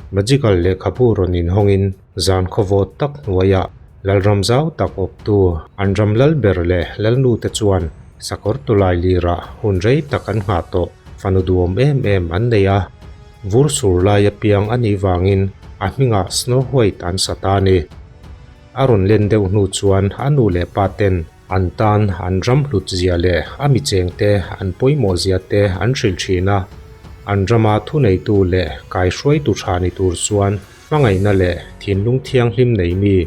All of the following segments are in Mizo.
Magical lehkhabu rawn inhawngin zan khawvawt tak hnuaiah Lalram zau tak awptu an ram lal ber leh lalnu te chuan sakawr tawlai lirah hun rei tak an nghah tawh fanu duhawm em em an nei a. Vur sur lai apiang a nih vangin a hmingah Snow White an sa ta a ni. A rawn len deuh hnu chuan a nu leh pa ten an tan an ram hlut zia leh a mi chengte an pawimawh zia te an hrilh thin a. An rama thuneitu leh kaihruaitu tha ni tur chuan Hmangaihna leh thinlung thianghlim nei mi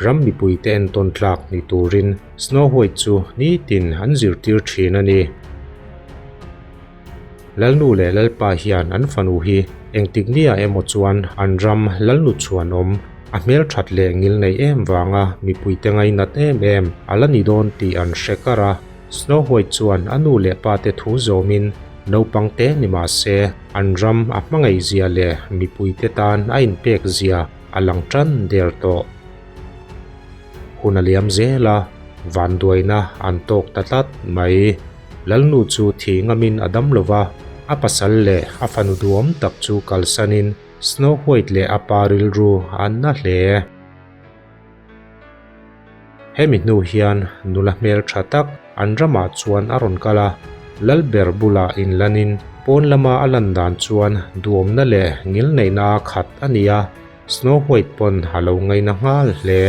ram mipuite entawn tlak ni turin Snow White chu nitin an zirtir thin a ni. Lalnu leh Lalpa hian an fanu hi engtik nia emaw chuan an ram Lalnu chhuanawm a hmelthat leh ngil nei em vanga mipuite ngainat em em a la ni dawn tih an hre kar a. Snow White chuan a nu leh pa te thu zawmin naupang te ni mah se an ram a hmangaih zia leh mipui te tan a inpek zia a lang tan der tawh. Hun a liam zel a, vanduaina an tawk ta tlat mai. Lalnu chu thi ngamin a dam lo va, a pasal leh a fanu duhawm tak chu kalsanin Snow White leh a pa rilru an na hle. Hemi hnu hian nula hmel tha tak an ramah chuan a rawn kal a, Lalber bulah inlanin pawn lama a lan dan chuan duhawmna leh ngilneihna a khat a ni a, Snow White pawn a lo ngaina nghal hle.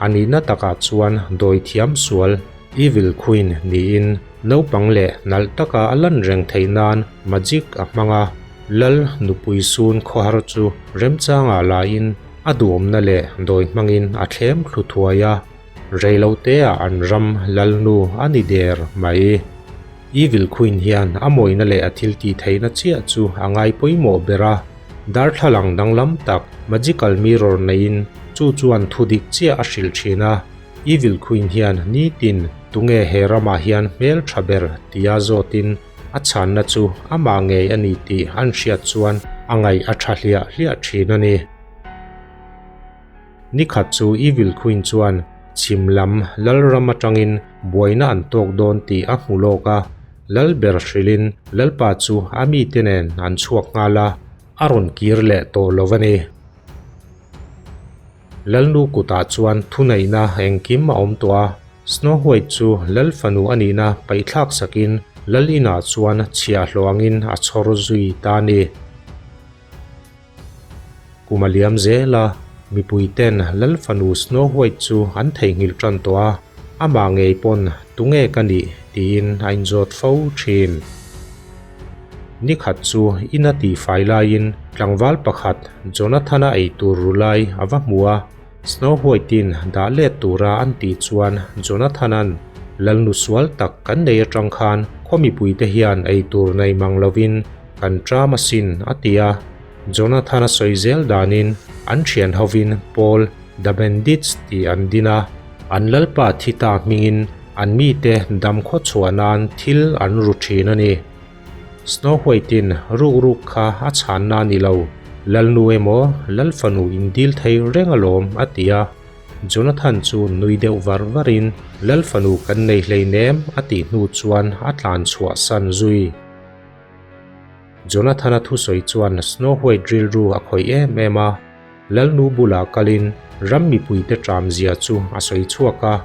A nihna takah chuan dawi thiam sual, Evil Queen, niin naupang leh nalh taka a lan reng theih nan magic a hmang a, Lal nupui sun khawhar chu remchangah lain a duhawmna leh dawi hmangin a thlem thlu thuai a, reiloteah an ram lalnu a ni der mai. Evil Queen hian a mawina leh a thil tih theihna chiah chu a ngai pawimawh ber a, darthlalang danglam tak magical mirror neiin chu chuan thudik chiah a hrilh thin a. Evil Queen hian nitin tunge he ramah hian hmel tha ber tia zawtin A chhanna chu amah ngei a ni tih an hriat chuan a ngaih a tha hliah hliah thin a ni. Nikhat chu Evil Queen chuan chhim lam Lalram atangin buaina an tawk dawn tih a hmu lawk a, Lalber hrilhin Lalpa chu a mite nen an chhuak nghal a, a rawn kir leh tawh lo a ni. Lalnu kutah chuan thuneihna engkim a awm tawh a, Snow White chu Lal fanu a nihna paihthlak sakin Lal inah chuan chhiahhlawh angin a chhawr zui ta a ni. Kum a liam zel a, mipui ten Lal fanu Snow White chu an theihnghilh tan tawh a, amah ngei pawn tunge ka nih tiin a inzawt fo thin. Nikhat chu ina tihfai laiin tlangval pakhat Jonathana ei tur ru lai a va hmu a, Snow White-in dah let tura an tih chuan Jonathana'n Lalnu sual tak kan nei atang khan khaw mipuite hian ei tur nei mang lovin kan ṭam asin a ti a. Jonathana sawi zel danin an thian hovin pawl The Bandits tih an din a, an lalpa thi ta hmingin an mite dam khaw chhuah nan thil an ru thin a ni. Snow White-in ruk ruk kha a chhanna a ni lo, Lalnu emaw Lalfanu in dil thei reng alawm a ti a. Jonathan chu nui deuh var varin Lalfanu kan nei hleinem a tih hnu chuan a tlan chhuah san zui. Jonathan-a thusawi chuan Snow White rilru a khawih em em a, Lalnu bulah kalin ram mipuite ṭam zia chu a sawi chhuak a,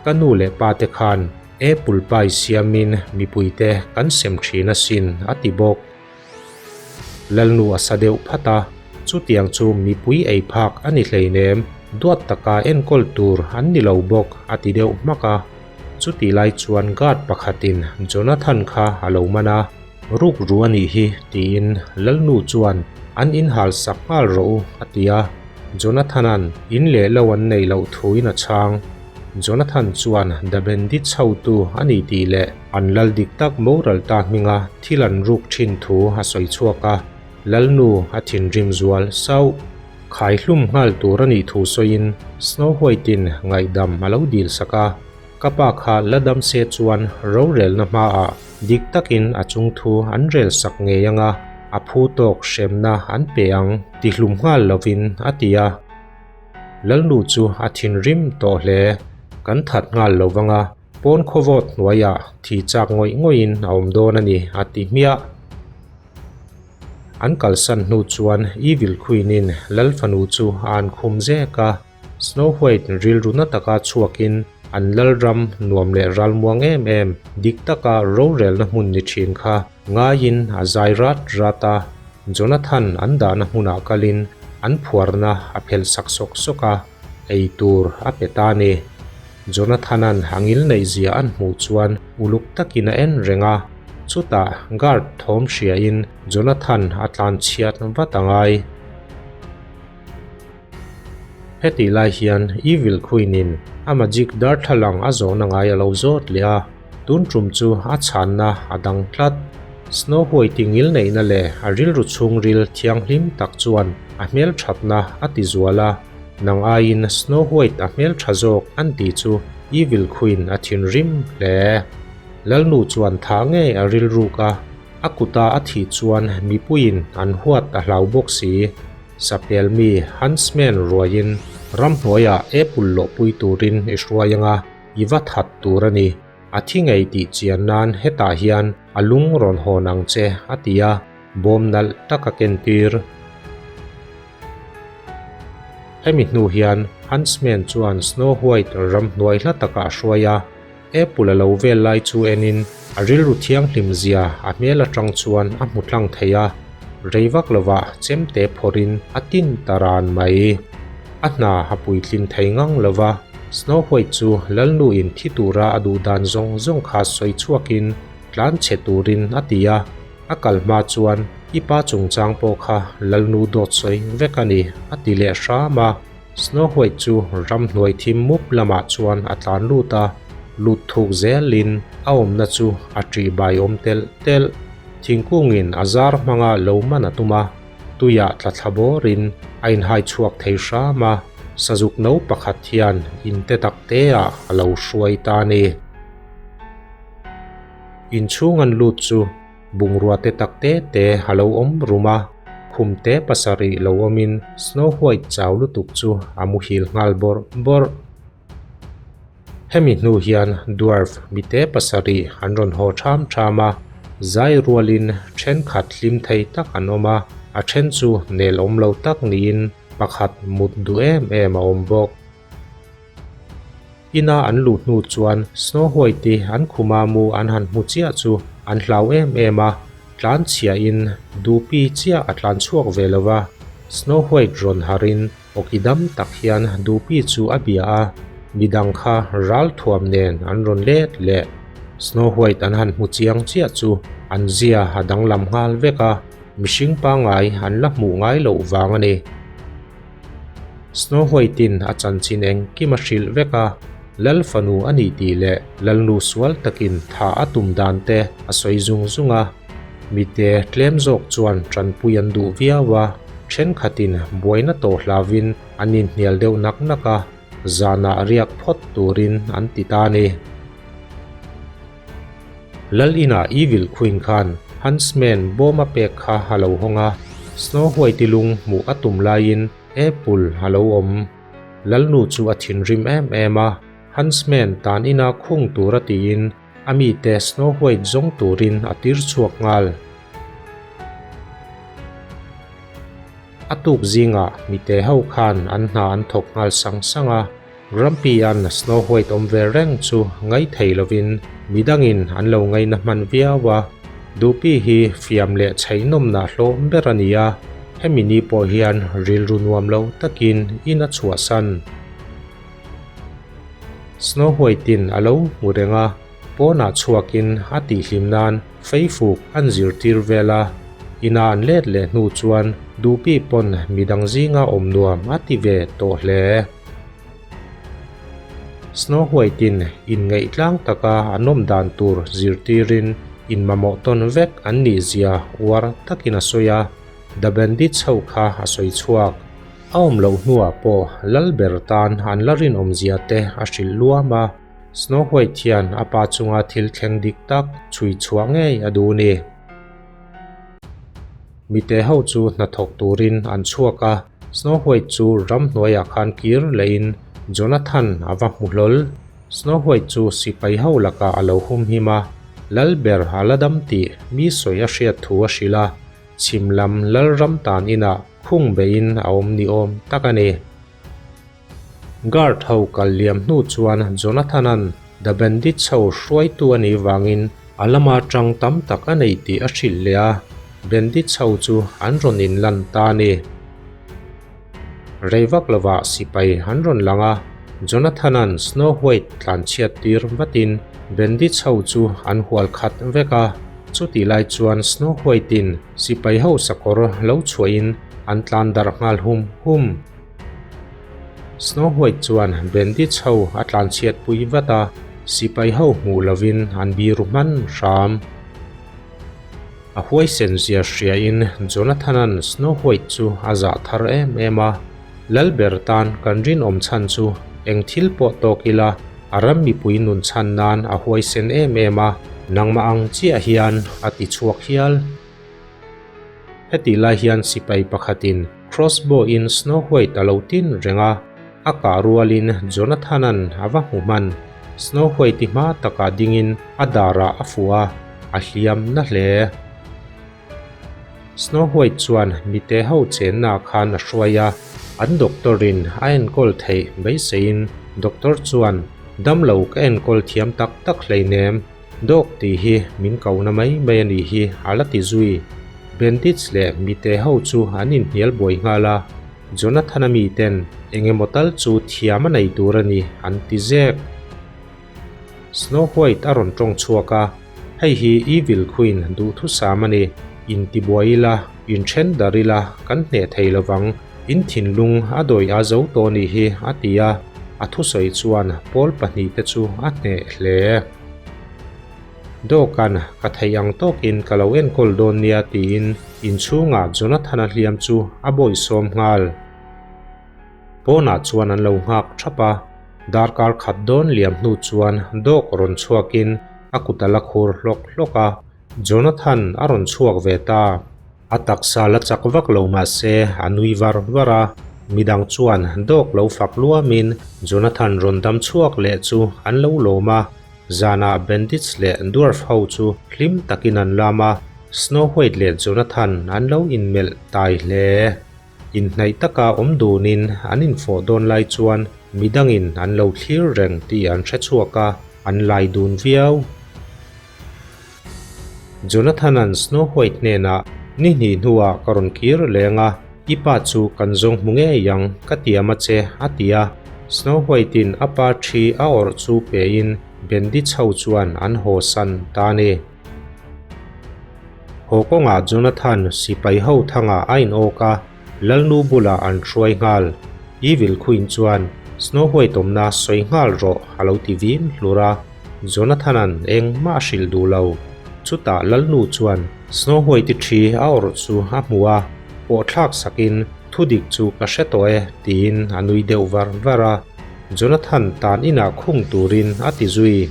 Ka nu leh pa te khan apple pie siamin mipuite kan sem ṭhin asin a ti bawk. Lalnu a sa deuh phat a, chutiang chu mipui ei phak a ni hleinem, duat taka enkawl tur an ni lo bawk a ti deuh hmak a. Chutih lai chuan guard pakhatin Jonathan kha a lo man a, Ruk ru a nih hi tiin Lalnu chuan an inhal sak nghal rawh u a ti a, Jonathan-a'n in leh lo an neih loh thuin a chhang. Jonathan chuan The Bandits hotu a ni tih leh an lal dik tak moral ta hminga thil an ruk thin thu a sawi chhuak a, Lalnu a thinrim zual sauh. Khai hlum nghal tur a nih thu sawiin Snow White-in ngaihdam a lo dil sak a, Ka pa kha la dam se chuan rorelna hmaah dik takin a chungthu an rel sak ngei anga a phu tawk hremna an pe ang ti hlum nghal lovin a ti a. Lalnu chu a thinrim tawh hle. Kan that nghal lo vanga pawn khawvawt hnuaiah thi chak ngawih ngawihin a awm dawn a ni a ti hmiah. An kalsan hnu chuan Evil Queen-in Lal fanu chu a an khum zek a. Snow White rilru na taka chhuakin an lalram nuam leh ralmuang em em dik taka rorelna hmun ni thin kha ngaiin a zai rat rat a. Jonathan an dahna hmunah kalin an phuarna a phelh sak sawk sawk a, ei tur a pe ta a ni. Jonathan-a'n a ngil neih zia an hmuh chuan uluk takin a en reng a, chutah guard thawm hriain Jonathan a tlan chhiat vat a ngai. Hetih lai hian Evil Queen-in a magic darthlalang a zawhna ngai a lo zawt leh a, tun tum chu a chhanna a dang tlat. Snow White-i ngil neihna leh a rilru chhungril thianghlim tak chuan a hmelthatna a ti zual a, Nang aiin Snow White a hmeltha zawk an tih chu Evil Queen a thinrim hle. Lalnu chuan thah ngei a rilruk a, a kuta a thih chuan mipuiin an huat a hlau bawk si. Sapel mi Huntsman ruaiin ramhnuaiah apple lawhpui turin i hruai anga i va that tur a ni. A thi ngei tih chian nan hetah hian a lung rawn hawn ang che a ti a, bawm nalh tak a kentir. Hemi hnu hian Huntsman chuan Snow White ramhnuai hla takah a hruai a, apple a lo vel lai chu enin a rilru thianghlim zia a hmel atang chuan a hmu tlang thei a, rei vak lovah chemte phawrhin a tin ta ran mai. A hna a puitlin thei ngang lova, Snow White chu Lalnuin thi tura a duh dan zawng zawng kha sawi chhuakin tlan chhe turin a ti a. A kal hma chuan i pa chungchang pawh kha Lalnu dawt sawi vek a ni, a ti leh hram a. Snow White chu ramhnuai thim mup lamah chuan a tlan lut a, lut thuk zelin a awmna chu a ṭih bai awm telh telh. Thingkungin a zar hmanga lo man a tum a, tuiah tla thla bawrin a inhai chhuak thei hram a, sazuk no pakhat hian inte tak teah a lo hruai ta a ni. Inchhung an lut chu bungrua te tak te te a lo awm rum a, khum te pasarih lo awmin Snow White chau lutuk chu a muhil nghal bawrh bawrh. Hemi hnu hian dwarf mite pasarih an rawn haw ṭham ṭham a, zai rualin ṭhenkhat hlim thei tak an awm a, a ṭhen chu nel awm lo tak niin pakhat mut duh em em a awm bawk. Ina an luh hnu chuan Snow White-i an khuma mu an han hmu chiah chu an hlau em em a, tlan chhiahin Dupi chiah a tlan chhuak ve lo va. Snow White rawn harin awki dam tak hian Dupi chu a bia a, midang kha ral thuam nen an rawn let leh. Snow White an han hmu chiang chiah chu an zia a danglam nghal vek a, mihring pangngai an la hmuh ngai loh vang a ni. Snow White-in a chanchin engkim a hrilh vek a, Lal fanu a nih tih leh Lalnu sual takin tha a tum dan te a sawi zung zung a. Mite tlem zawk chuan tanpui an duh viau a, thenkhatin buaina tawh hlauvin an inhnial deuh nak nak a, zanah riak phawt turin an ti ta a ni. Lal inah Evil Queen khan Huntsman bawm a pek kha a lo hawng a, Snow White-i lung hmuh a tum laiin Apple a lo awm. Lalnu chu a thinrim em em a, Huntsman tan ina khung tura tiin a mite Snow White zawng turin a tir chhuak nghal. A tuk zingah mite ho khan an hna an thawk nghal sang sang a. Grumpy-a'n Snow White awm ve reng chu ngaih thei lovin midangin an lo ngaihna hman viau a, Dupi hi fiam leh chheihnawmna hlawm ber a ni a, hemi ni pawh hian rilru nuam lo takin in a chhuahsan. Snow White-in a lo hmu reng a, pawnah chhuakin a tihhlim nan feifuk an zirtir vel a, ina an let leh hnu chuan Dupi pawn midang zinga awm nuam a ti ve tawh hle. Snow White-in inngeih tlang taka an awm dan tur zirtirin inmamawh tawn vek an nih zia uar takin a sawi a, The Bandits ho kha a sawi chhuak. A awm loh hnuah pawh Lalber tan an la rinawm zia te a hrilh luam a, Snow White hian a pa chunga thil thleng dik tak chhui chhuah ngei a duh ni. Mite ho chu hnathawk turin an chhuak a, Snow White chu ramhnuaiah khan kir lehin Jonathan a va hmu hlawl. Snow White chu sipai ho lakah a lo humhim a, Lalber a la dam tih mi sawi a hriat thu a hrilh a. Chhim lam Lalram tan inah khung beihin a awm ni awm tak a ni. Guard ho kal liam hnu chuan Jonathan-a'n The Bandits ho hruaitu a nih vangin a lama tang tam tak a nei tih a hrilh leh a, Bandits ho chu an rawn inlan ta a ni. Rei vak lovah sipai an rawn lang a, Jonathan-a'n Snow White tlanchhiat tir vatin Bandits ho chu an hual khat vek a, chutih lai chuan Snow White-in sipai ho sakawr lo chhuahin an tlan darh nghal hum hum. Snow White chuan bandits ho a tlanchhiat pui vat a, sipai ho hmuh lovin an biru hman hram. A huaisen zia hriain Jonathan-a'n Snow White chu a zah thar em em a, Lalber tan kan rinawm chhan chu eng thil pawh tawk ila a ram mipui nun chhan nan a huaisen em em a, nangmah ang chiah hian a ti chhuak hial. Hetih lai hian sipai pakhatin crossbow-in Snow White a lo tin reng a, a kah rualin Jonathan-a'n a va hmu hman. Snow White-i hma takah dingin a darah a fuh a, a hliam na hle. Snow White chuan mite ho chenna khan a hruai a, an doctor-in a enkawl theih beiseiin doctor chuan, Damlo ka enkawl thiam tak tak hleinem. Dawk tih hi min kohna mai mai a nih hi a la ti zui. Bandits leh mite ho chu an inhnial buai nghal a, Jonathan-a miten eng emaw tal chu thiam a nei tur a ni an ti zek. Snow White a rawn tawng chhuak a, Hei hi Evil Queen duhthusam a ni, intibuai ila, inthen dar ila kan hneh thei lovang, in thinlung a dawi a zo tawh nih hi a ti a, a thusawi chuan pawl pahnihte chu a hneh hle. Dawhkan ka theih ang tawkin ka lo enkawl dawn nia tiin inchhungah Jonathan-a hliam chu a bawihsawm nghal. Pawnah chuan an lo nghak thap a, darkar khat dawn liam hnu chuan dawk rawn chhuakin a kut a la khur hlawk hlawk a, Jonathan a rawn chhuak ve ta. A taksa la chak vak lo mah se a nui var var a, midang chuan dawk lo fak luamin Jonathan rawn dam chhuak leh chu an lo lawm a, zanah bandits leh dwarf ho chu hlim takin an lam a, Snow White leh Jonathan an lo inmelh tai hle. Inhnaih taka awm dunin an infawh dawn lai chuan midangin an lo thlir reng tih an hre chhuak a, an lai dun viau. Jonathan-a'n Snow White hnenah, Ni hnih hnuah ka rawn kir leng a, i pa chu kan zawng hmu ngei ang, ka tiam a che, a ti a. Snow White-in a pa thi a awrh chu pein Bandits ho chuan an haw san ta a ni. Haw kawngah Jonathan sipai ho thangah a inawk a, Lalnu bulah an hruai nghal. Evil Queen chuan, Snow White awmna sawi nghal rawh, a lo ti vin hlur a. Jonathan-a'n engmah a hrilh duh lo. Chutah Lalnu chuan Snow White-i thi a awrh chu a hmu a, pawh thlak sakin, Thudik chu ka hre tawh e, tiin a nui deuh var var a. Jonathan tan inah khung turin a ti zui.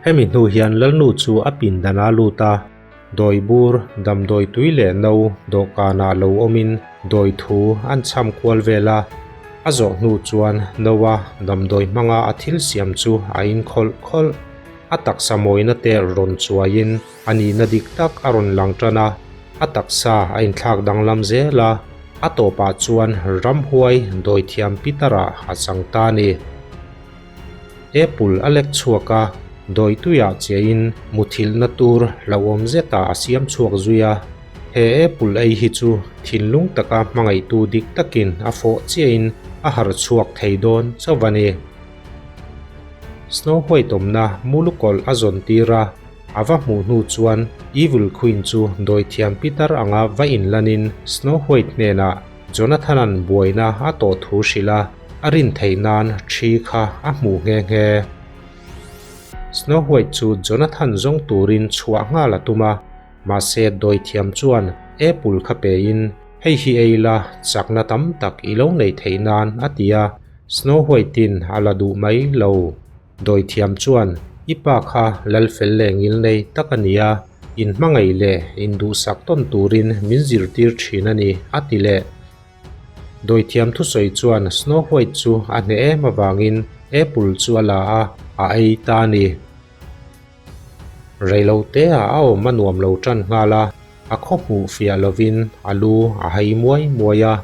Hemi hnu hian Lalnu chu a pindan a lut a, dawi bur, damdawi tui leh no dawhkanah lo awmin dawi thu an chham kual vel a. A zawh hnu chuan Noa damdawi hmanga a thil siam chu a in khawlh khawlh. A taksa mawina te rawn chuaiin a nihna dik tak a rawn lang tan a, a taksa a inthlak danglam zel a, a tawpah chuan ramhuai dawithiam Peter-a a chang ta a ni. Apple a lek chhuak a, dawituiah chiahin muthilhna tur hlauhawm zetah a siam chhuak zui a. He apple ei hi chu thinlung taka hmangaihtu dik takin a fawh chiahin a harh chhuak thei dawn chauh a ni. Snow White awmna mulukawlh a zawn tir a, a va hmuh hnu chuan Evil Queen chu dawithiam pitar anga va inlanin Snow White hnenah Jonathan-a'n buaina a tawh thu hrilh a, a rin theih nan thi kha a hmuh nghe nghe. Snow White chu Jonathan zawng turin chhuah nghal a tum a, mahse dawithiam chuan apple kha pein, Hei hi ei la, chakna tam tak i lo nei theih nan a ti a, Snow White-in a la duh mai lo. Dawithiam chuan, I pa kha Lalfel leh ngilnei tak a ni a, in hmangaih leh in duhsak tawn turin min zirtir thin a ni, a ti leh. Dawithiam thusawi chuan Snow White chu a hneh em avangin apple chu a la a, a ei ta a ni. Reiloteah a awm a nuam lo tan nghal a, a khaw hmuh fiah lovin a lu a hai muai muai a.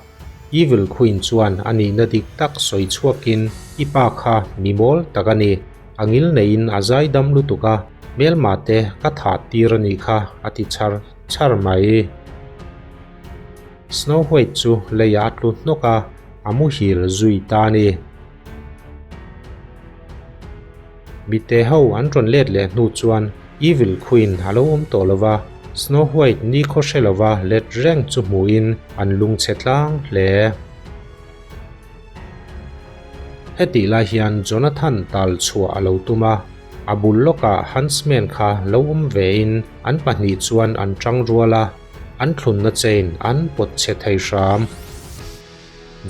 Evil Queen chuan a nihna dik tak sawi chhuakin, I pa kha mi mawl tak a ni. A ngil neiin a zaidam lutuk a, hmelma te ka thah tir a nih kha, a ti char char mai. Snow White chu leiah a tlu hnawk a, a muhil zui ta a ni. Mite ho an rawn let leh hnu chuan Evil Queen a lo awm tawh lo va, Snow White ni khaw hre lova let reng chu hmuhin an lungchhe tlang hle. Hetih lai hian Jonathan tal chhuah a lo tum a, a bul lawkah Huntsman kha lo awm vein an pahnih chuan an tang rual a, an thlunna chain an pawt chhe thei hram.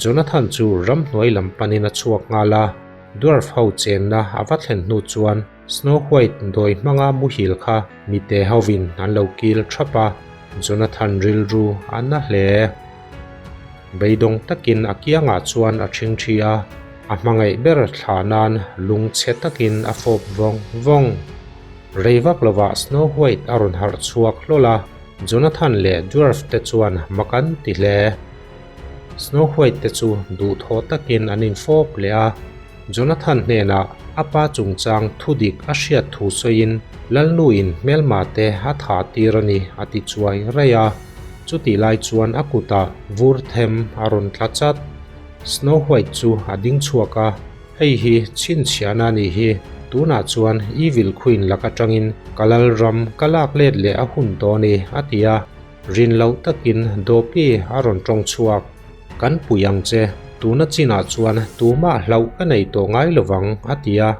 Jonathan chu ramhnuai lam panin a chhuak nghal a, dwarf ho chenna a va thlen hnu chuan Snow White dawi hmanga muhil kha mite hovin an lo kil thap a, Jonathan rilru a na hle. Beidawng takin a kiangah chuan a ṭhing ṭhi a, a hmangaih ber thlah nan lungchhe takin a fawp vawng vawng. Rei vak lovah Snow White a rawn harh chhuak hlawl a, Jonathan leh dwarf te chuan mak an ti hle. Snow White te chu duhthawh takin an infawp leh a, Jonathan hnenah a pa chungchang thudik a hriat thu sawiin Lalnuin hmelma te a thah tir a ni a ti chuai raih a. Chutih lai chuan a kutah vur them a rawn tla chat. Snow White chu a ding chhuak a, Hei hi chhinchhiahna a nih hi, tunah chuan Evil Queen lak atangin ka lalram ka lak let leh a hun tawh a ni a ti a. Rin loh takin Dawpi a rawn tawng chhuak. Kan pui ang che, tuna chinah chuan tumah hlauh ka nei tawh ngai lovang, a ti a.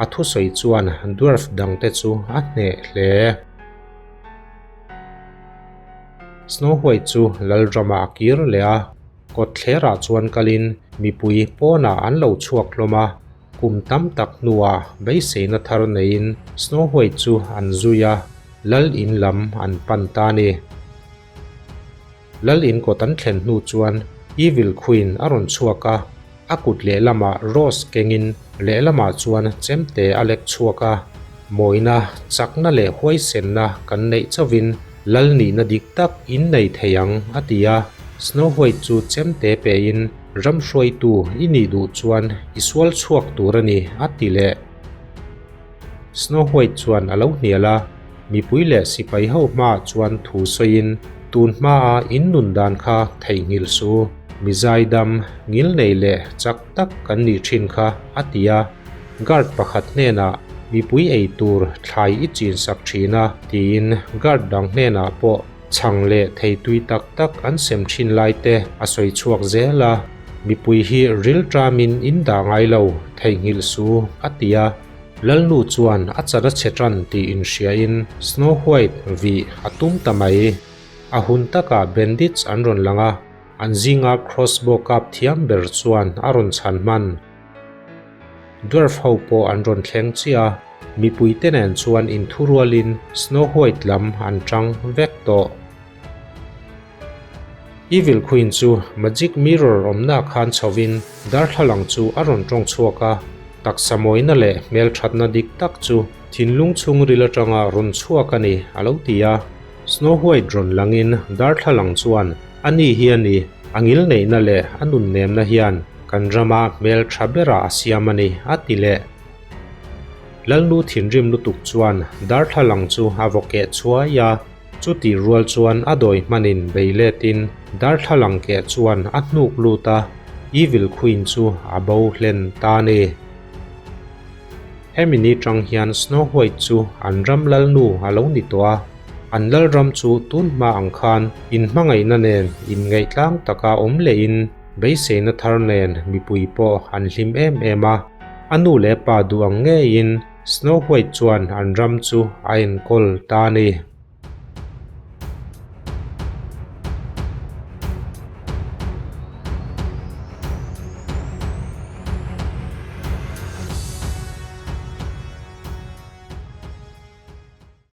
A thusawi chuan dwarf dangte chu a hneh hle. Snow White chu Lalramah a kir leh a, kawtthlerah chuan kalin mipui pawnah an lo chhuak hlawm a. Kum tam tak hnuah beiseina thar neiin Snow White chu an zui a, Lal in lam an pan ta a ni. Lal in kawt an thlen hnu chuan Evil Queen a rawn chhuak a, a kut lehlamah rose kengin lehlamah chuan chemte a lek chhuak a. Mawina, chakna leh huaisenna kan neih chauhin Lal nihna dik tak in nei thei ang, a ti a. Snow White chu chemte pein Ram hruaitu i nih duh chuan i sual chhuak tur a ni, a ti leh. Snow White chuan a lo hnial a, mipui leh sipai ho hmaah chuan thu sawiin, Tun hmaa in nun dan kha theihnghilh su, mi zaidam, ngilnei leh chak tak kan nih thin kha, a ti a. Guard pakhat hnenah, Mipui ei tur thlai i chinsak thin a, tiin guard dang hnenah pawh Chhang leh thei tui tak tak an sem thin lai te a sawi chhuak zel a, mipui hi ril ṭamin in dah ngai lo, theihnghilh su, a ti a. Lalnu chuan a chan a chhe ṭan tih inhriain Snow White vih a tum ta mai. A hun takah bandits an rawn lang a, an zinga crossbow kap thiam ber chuan a rawn chhan hman. Dwarf ho pawh an rawn thleng chiah a, mipui te nen chuan inthurualin Snow White lam an tang vek tawh. Evil Queen chu Magic Mirror awmna khan chhovin darthlalang chu a rawn tawng chhuak a, taksa mawina leh hmelthatna dik tak chu thinlung chhungril atanga rawn chhuak a ni a lo ti a. Snow White rawn langin darthlalang chuan a ni hi a ni, a ngilneihna leh a nunnemna hian Kan rama hmel tha berah a siam a ni, a ti leh. Lalnu thinrim lutuk chuan darthlalang chu a vaw keh chhuai a, chutih rual chuan a dawi hmanin bei letin darthlalang keh chuan a hnuk lut a, Evil Queen chu a bo hlen ta a ni. Hemi ni tang hian Snow White chu an ram lalnu a lo ni tawh a, an lalram chu tun hma ang khan inhmangaihna nen inngaihtlang taka awm lehin, Beiseina thar nen mipui pawh an hlim em em a, a nu leh pa duh ang ngeiin Snow White chuan an ram chu a enkawl ta a ni.